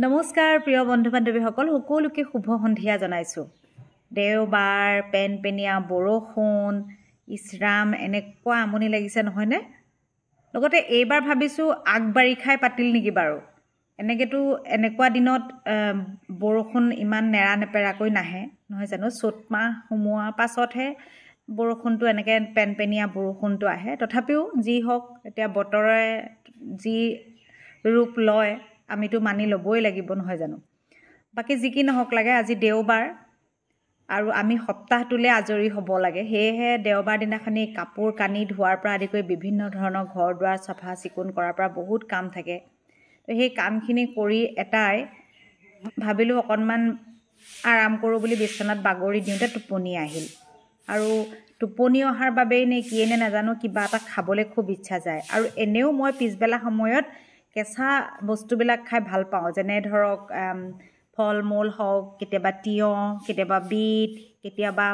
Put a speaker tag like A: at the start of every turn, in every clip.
A: নমস্কাৰ প্ৰিয় বন্ধু বান্ধৱীসকল, সকলোকে শুভ সন্ধিয়া জনাইছোঁ। দেওবাৰ, পেনপেনীয়া বৰষুণ, ইছৰাম, এনেকুৱা আমনি লাগিছে নহয়নে? লগতে এইবাৰ ভাবিছোঁ আগবাৰিষাই পাতিল নেকি বাৰু। এনেকৈতো এনেকুৱা দিনত বৰষুণ ইমান নেৰা নেপেৰাকৈ নাহে নহয় জানো? চ'ত মাহ সোমোৱাৰ পাছতহে বৰষুণটো এনেকৈ পেনপেনীয়া বৰষুণটো আহে। তথাপিও যি হওক, এতিয়া বতৰে যি ৰূপ লয় আমিতো মানি ল'বই লাগিব নহয় জানো? বাকী যি কি নহওক লাগে, আজি দেওবাৰ আৰু আমি সপ্তাহটোলৈ আজৰি হ'ব লাগে। সেয়েহে দেওবাৰ দিনাখনি কাপোৰ কানি ধোৱাৰ পৰা আদি কৰি বিভিন্ন ধৰণৰ ঘৰ দুৱাৰ চাফা চিকুণ কৰাৰ পৰা বহুত কাম থাকে। তো সেই কামখিনি কৰি এটাই ভাবিলোঁ অকণমান আৰাম কৰোঁ বুলি বিচনাত বাগৰি দিওঁতে টোপনি আহিল। আৰু টোপনি অহাৰ বাবেই নে কিয়ে নে নাজানো, কিবা এটা খাবলৈ খুব ইচ্ছা যায়। আৰু এনেও মই পিছবেলা সময়ত কেঁচা বস্তুবিলাক খাই ভাল পাওঁ, যেনে ধৰক ফল মূল হওক, কেতিয়াবা তিয়ঁহ, কেতিয়াবা বিট, কেতিয়াবা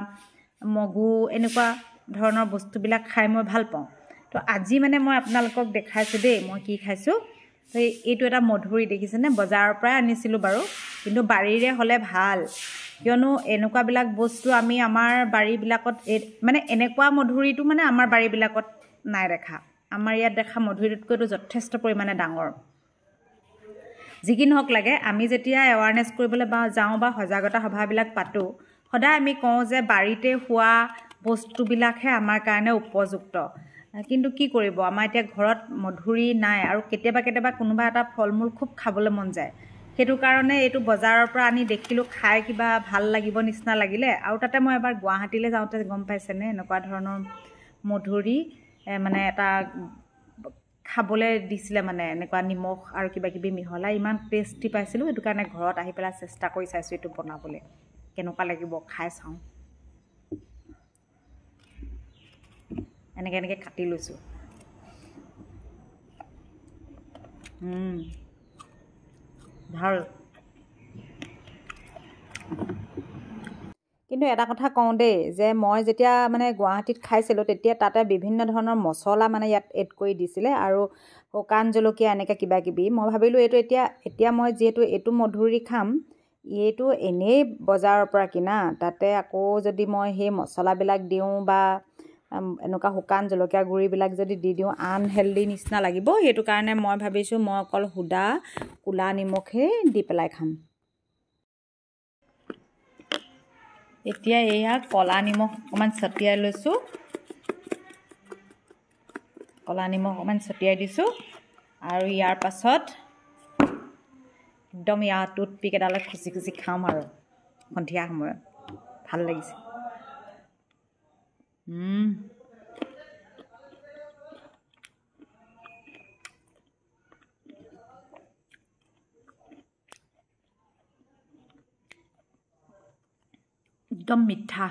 A: মগু, এনেকুৱা ধৰণৰ বস্তুবিলাক খাই মই ভাল পাওঁ। তো আজি মানে মই আপোনালোকক দেখাইছোঁ দেই মই কি খাইছোঁ। তো এইটো এটা মধুৰি দেখিছেনে, বজাৰৰ পৰাই আনিছিলোঁ বাৰু, কিন্তু বাৰীৰে হ'লে ভাল। কিয়নো এনেকুৱাবিলাক বস্তু আমি আমাৰ বাৰীবিলাকত মানে এনেকুৱা মধুৰিটো মানে আমাৰ বাৰীবিলাকত নাই দেখা। আমাৰ ইয়াত দেখা মধুৰিটোতকৈতো যথেষ্ট পৰিমাণে ডাঙৰ। যি কি নহওক লাগে, আমি যেতিয়া এৱাৰনেছ কৰিবলৈ বা যাওঁ বা সজাগতা সভাবিলাক পাতোঁ, সদায় আমি কওঁ যে বাৰীতে হোৱা বস্তুবিলাকহে আমাৰ কাৰণে উপযুক্ত। কিন্তু কি কৰিব, আমাৰ এতিয়া ঘৰত মধুৰি নাই আৰু কেতিয়াবা কেতিয়াবা কোনোবা এটা ফল মূল খুব খাবলৈ মন যায়। সেইটো কাৰণে এইটো বজাৰৰ পৰা আনি দেখিলোঁ, খাই কিবা ভাল লাগিব নিচিনা লাগিলে। আৰু তাতে মই এবাৰ গুৱাহাটীলৈ যাওঁতে গম পাইছেনে, এনেকুৱা ধৰণৰ মধুৰি মানে এটা খাবলৈ দিছিলে, মানে এনেকুৱা নিমখ আৰু কিবা কিবি মিহলাই ইমান টেষ্টি পাইছিলোঁ। সেইটো কাৰণে ঘৰত আহি পেলাই চেষ্টা কৰি চাইছোঁ এইটো বনাবলৈ, কেনেকুৱা লাগিব খাই চাওঁ। এনেকৈ এনেকৈ কাটি লৈছোঁ। ভাল। কিন্তু এটা কথা কওঁ দেই, যে মই যেতিয়া মানে গুৱাহাটীত খাইছিলোঁ তেতিয়া তাতে বিভিন্ন ধৰণৰ মছলা মানে ইয়াত এড কৰি দিছিলে আৰু শুকান জলকীয়া এনেকৈ কিবা কিবি। মই ভাবিলোঁ এইটো এতিয়া এতিয়া মই যিহেতু এইটো মধুৰি খাম, এইটো এনেই বজাৰৰ পৰা কিনা, তাতে আকৌ যদি মই সেই মছলাবিলাক দিওঁ বা এনেকুৱা শুকান জলকীয়া গুড়িবিলাক যদি দি দিওঁ, আনহেল্ডি নিচিনা লাগিব। সেইটো কাৰণে মই ভাবিছোঁ মই অকল সুদা ক'লা নিমখেই দি পেলাই খাম। এতিয়া এয়া ক'লা নিমখ অকণমান ছটিয়াই লৈছোঁ, ক'লা নিমখ অকণমান ছটিয়াই দিছোঁ। আৰু ইয়াৰ পাছত একদম ইয়াৰ টুথপিক এডালে খুচি খুচি খাম আৰু সন্ধিয়া সময়ত ভাল লাগিছে। একদম মিঠা।